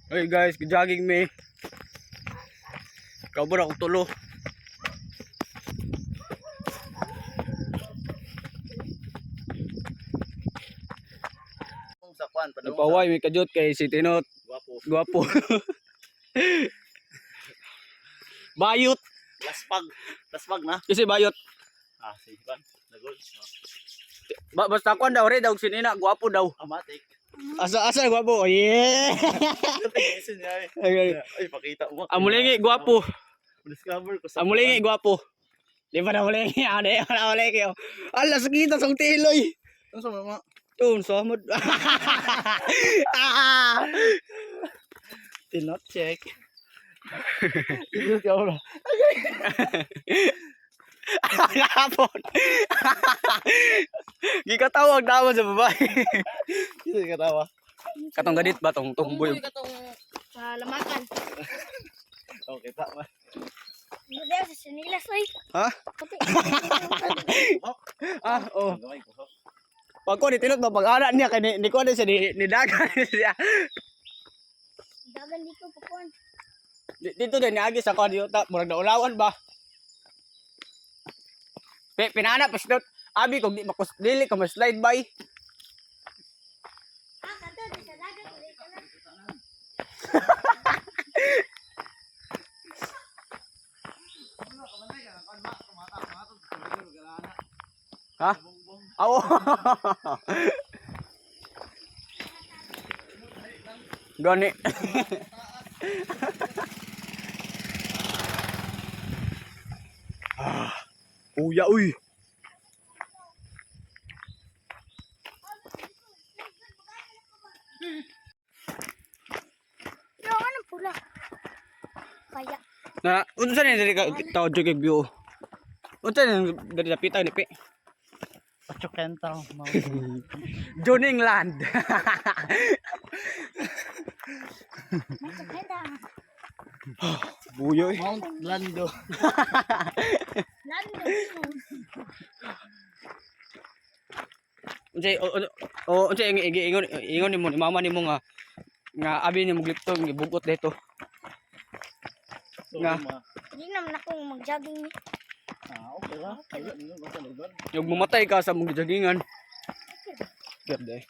Hey guys, jogging me. Kabur ako tulo. Sa kwan, padung sa Nagpaway may kajot kay si Tinot. Gwapo. Gwapo. Bayot. Laspag. Laspag na. Kasi bayot. Ah, sige kwan. Nagol. Basta kwan daw rin daw sinina, gwapo daw. Amatik. Asa asa gwapo. Oh, yeah. Ay, Ay, ay, pakita mo. Amulingi gwapo. Discover ko sa Amulingi gwapo. Di ba na mulingi? Ah, di ba na mulingi? Oh. Ala sakita sa tiloy. Ano sa mga? Tun samod. Ah. Tinot check. Ito ka wala. Hapon. Gikatawag daw sa babae. Ito ka tawa. Katong ganit ba tong tungboy? Tungboy katong sa lamakan. Okay, ta ma. Hindi sa sinilas oy. Ha? Puti. Ah, oh. Gamay ko. Pag ko ni tinot ba pag ana niya kay ni ko na siya ni dagan siya. Dagan dito pakuan. Dito din niagi sa kuan yuta, murag naulawan ba. Pinana pa siya. Abi kung di makus dili ka ma-slide by. Ah, kato di sa dagat ulit ka na. Ha? Awo. Gani. Ah, uya uy. Yo, anong pula? Kaya. Na unsa ni diri ka tawag jud kay view? Unsa ni diri dapitan ni Pi? Pachokenta. Joning Land. May tsakenda. Buyo eh. Mount Lando. Lando. Unsay o o unsay ingon ingon nimo ni mama nimo nga nga abi nimo glipton gibugot dito. So, Nga. ma. Hindi naman akong mag-jogging ni. Ah, okay ra. Kaya niyo basta lugar. Yung mamatay ka sa mong jogingan. Gerde.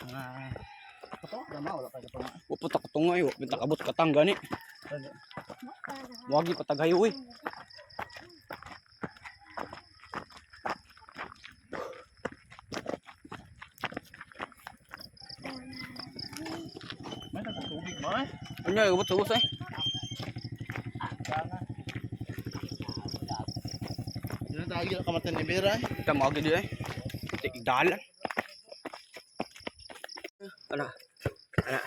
Ah. Kato, tama wala pa kato. Wa ta katungay, wa ta kabot katang gani. Wagi patagayo uy. May tubig ma. Eh. Unya ubot sa eh. Dili tayo kamatan ni Bira. Eh. Kita mo di eh. Tigdalan. Ana. Ana.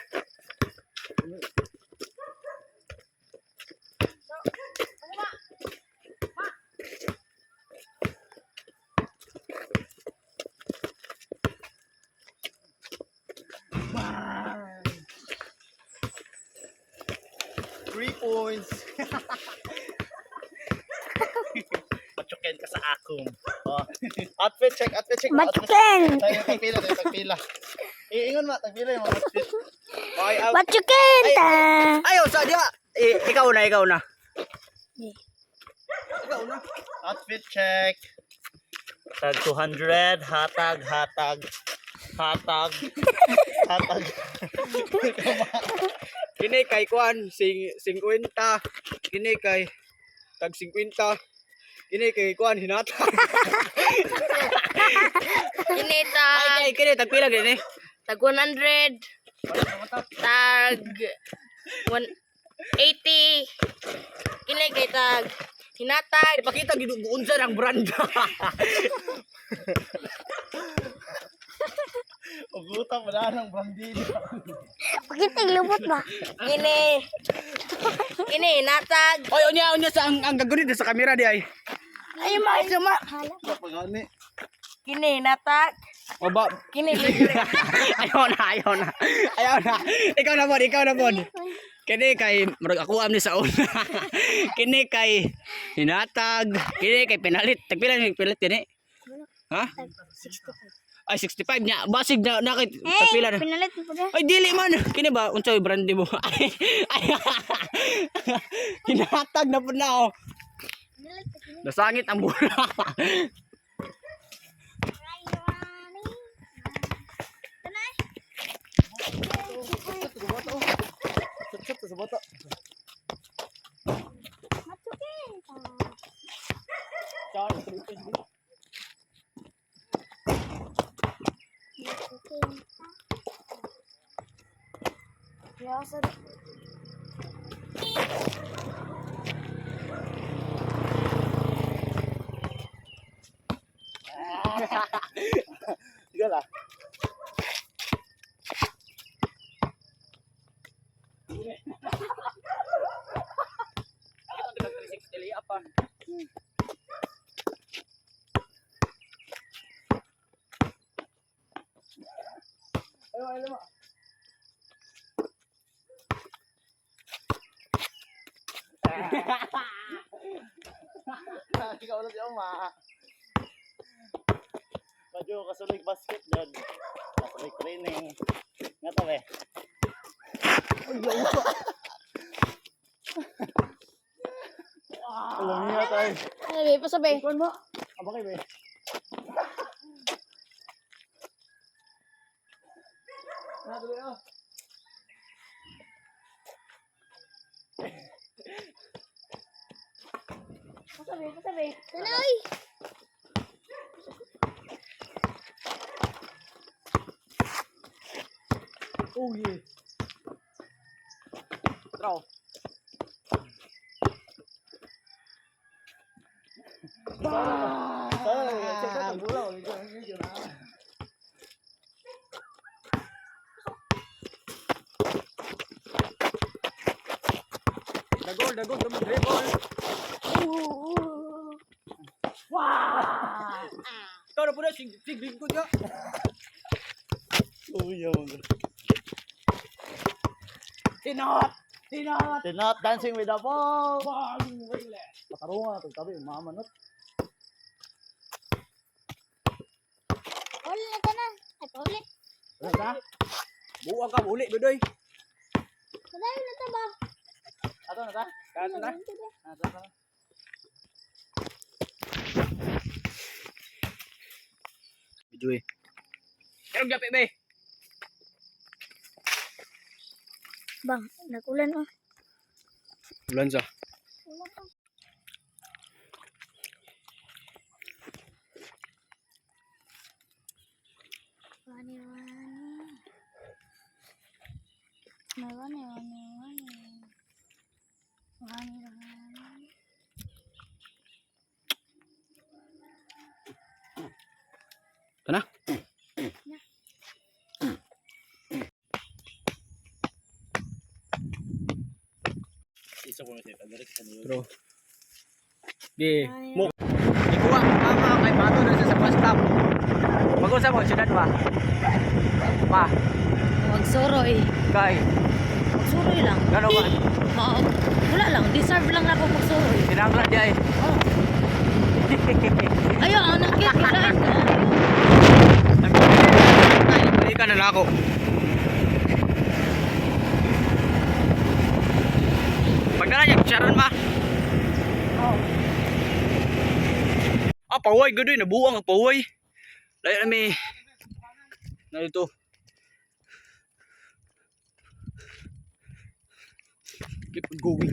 3 points. Pachuken ka sa akom. Oh. Outfit check, outfit check. Machuken! Tayo tagpila, tayo tagpila. Iingon ma, tagpila yung mga outfit. Ay, ay, Machukenta! ayo sa dia. Eh, ikaw na, ikaw na. Ikaw na. Outfit check. Tag 200, hatag, hatag, hatag, hatag. Kini kay kuan sing 50. Kini kay tag 50. Kini kay kuan hinata. Kini Ay tag, kay kini tag pila gini. tag 100. Tag 180. Kini kay tag hinatag. Ipakita gid unsa ang brand. Ugutan wala nang brandino. Pakita lubot ba? Kini. Kini hinatag. Oy unya unya sa ang gagawin sa kamera di ay. Ay ma suma. Pagani. Kini hinatag. Oba. Kini libre. Ayaw na, ayaw na. Ayaw na. Ikaw na pod, ikaw na pod. Kini kay murag ako am ni sa una. Kini kay hinatag, kini kay pinalit. Tagpila ni pinalit kini? Ha? 65. Ay, 65 niya. Basig na nakit Hey, pila na. pinalit mo na. Ay, dili man. Kini ba unsay brand mo? Ay, ay. Hinatag na pud na oh. Pinalit ko kini. Nasangit ang bula. Tanay. Sut sa bata. Matsukin. Matsukin. Ya, sa Sige lah. Ayo, ayo mo. Ikaw ulit yung ma. Medyo kasulig basket doon. Kasulig training. Nga to eh. Alam niya tayo. Ay, pasabi. Kuan mo. Abang kayo eh. Natuloy ah. Pasabi, pasabi. Tanay. Oh yeah. Draw. Dagol, dagol, dagol, dribble. Ikaw na po na, sig sig lingkod ka. Oh yeah. Tinot! Tinot! Tinot dancing with the ball. Patarungan na tabi, mamanot. Wala na tanan. Ay, paulit. Wala ta? Buwang ka, uli, dudoy. Padayon na ta ba? Ato na ta? Kato na. Ato na. Video eh. Pero gapi be. Bang, nagulan oh. Ulan sa. Wani wani. May wani wani wani. Wani wani. Ito na. Isa ko na agad sa niyo. Bro. Di, mo. Ikuha mama kay bato na siya sa bus stop. Mag-usap mo, syudad ba? Pa, Magsuroy. kay, Magsuroy lang. gano ba? Ma wala lang. Deserve lang na ako magsuroy. Tinangla di ay. Oh. Ayaw, ang nakit. Kilaan ka. Balikan na lang ako. Pagdala niya, Sharon ma. Ah, paway, gudoy. Nabuang ang paway. Layo na may... Narito. Keep on going.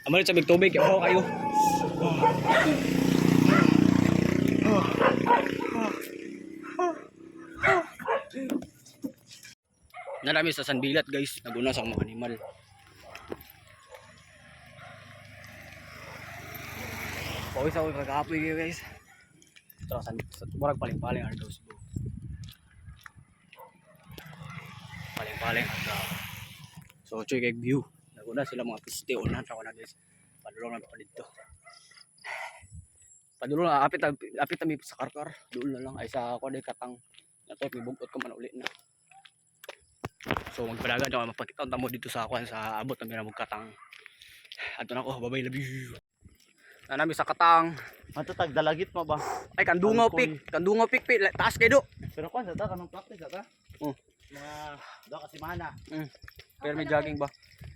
Amalit sa big tubig, ako kayo. Narami sa Sanbilat guys, naguna sa mga animal. Pawis ako kagapoy kayo guys. Ito sa murag paling-paling ang daw siguro. Paling-paling ang daw. So, check kay view. Naguna sila mga piste unahan sa na guys. Padulong na ako dito. Padulo na apit apit mi sa karkar. Duol na lang ay sa ako day katang. Natay may bugot ko man uli na. So magpadagan ako mapakita unta mo dito sa kuan sa abot na mira katang. Adto na ko, babay, love you. Na nami sa katang. Ato tag dalagit mo ba? Ay kandungaw Angkoy. pik, kandungaw pik pi, taas kay do. Pero kuan sa ta kanang practice sa ta. Oh. Mga do ka semana. Pero may jogging ba?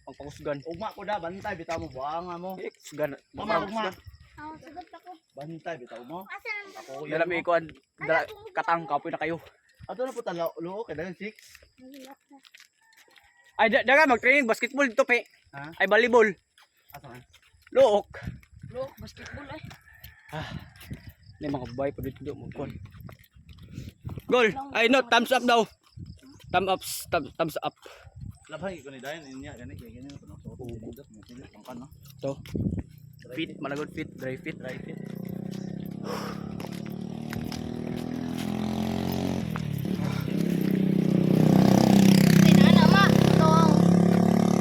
Ang pangusgan. Ugma ko da bantay bitaw mo buanga mo. Eh, usgan. Ugma ugma. Ako, sagot ako. Bantay bitaw mo. Asa lang Ako Dala may kuan, dala katang kapoy na kayo. Ato na po tala luo kay dagan 6. Ay daga mag-training basketball dito pe. Ha? Ay volleyball. Asa man? Look. Look, basketball eh. May mga babae pa dito do magkuan. Goal. Ay no, thumbs up daw. Thumb up, thumbs up. Labhay ko ni dayon inya gani kay gani ko so. Nindot mo sila ang kan no. To. Fit, malagod fit, dry fit. Dry fit. Tinana ma. Itong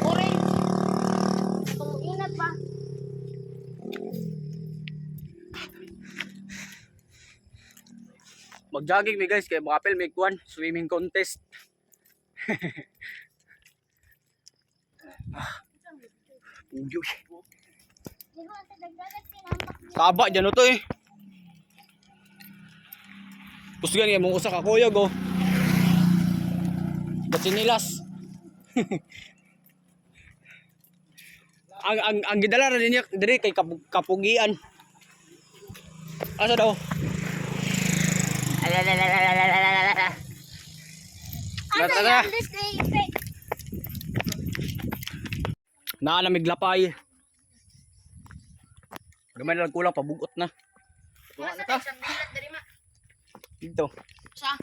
orange. Itong inat pa. Mag-jogging mi guys kay makapil may kuan, swimming contest. Ah. Puyo. Di ko sa dagdagat tinampak niya. Taba dyan to eh. Kusgan nga mong usa ka kuyog oh. Batsinilas. Ang gidala ra niya diri kay kapugian. Asa daw? Asa Tara. yan? This day, effect. Naa na miglapay. Gamay na lang kulang pabugot na. Wala ta. Isang bilat diri ma. Dito. Sa.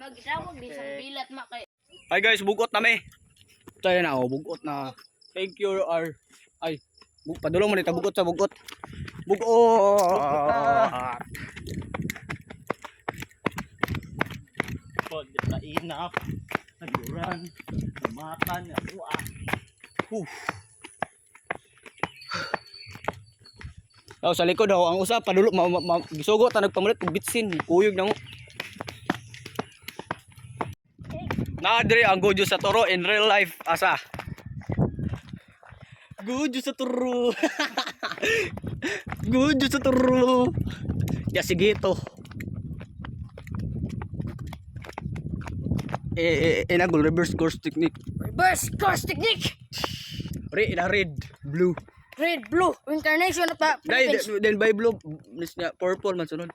Magitawag di isang bilat ma kay Hi guys, bugot na mi. Tayo na oh, bugot na. Thank you our ay padulong mo nito bugot sa bugot. Bugot. Pod ka inap. Naguran. Makan ua. Oh, sa likod oh, ang usa padulo ma, ma, gisugo ta nagpamalit og bitsin, kuyog na mo. Na diri ang Gojo sa Toro in real life asa. Gojo sa Toro. Gojo sa Toro. Ya sige to. Eh, eh, eh, nagol reverse course technique. Reverse course technique. Red, ina red, blue. Red, blue, incarnation of the Dai, Philippines. then by blue, nis na purple man sunod.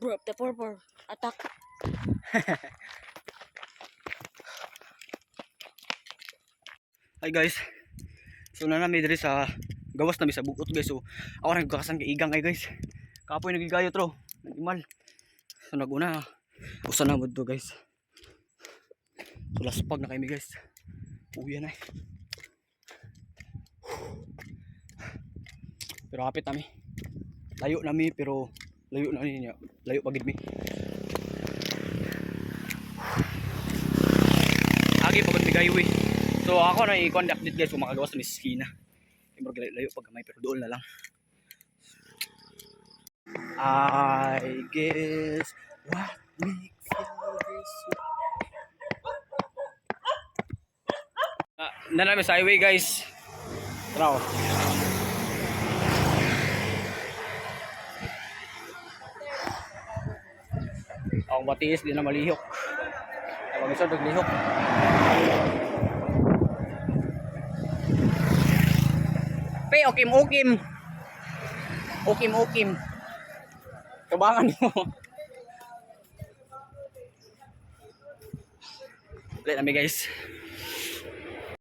Bro, the purple attack. Hi guys. So na nami diri sa gawas nami sa bugot guys. So ako nagkakasan kay igang kay guys. Kapoy nagigayo tro. Nagimal. So naguna. Usa na mo to guys. So laspag na kami guys. Uwi na eh. Pero hapit nami. Layo nami pero layo na niya. Layo pagid mi. Agi pagod mi gayo eh. So ako na i-conduct update guys kung makagawas na Miss Kina. Murag layo pag gamay pero doon na lang. I guess what makes you this way. Ah, na namin sa highway guys. Tara oh. Ang batiis di na malihok. Ang mag-isod naglihok. Pe, okim okim. Okim okim. Kabangan mo. Ulit namin guys.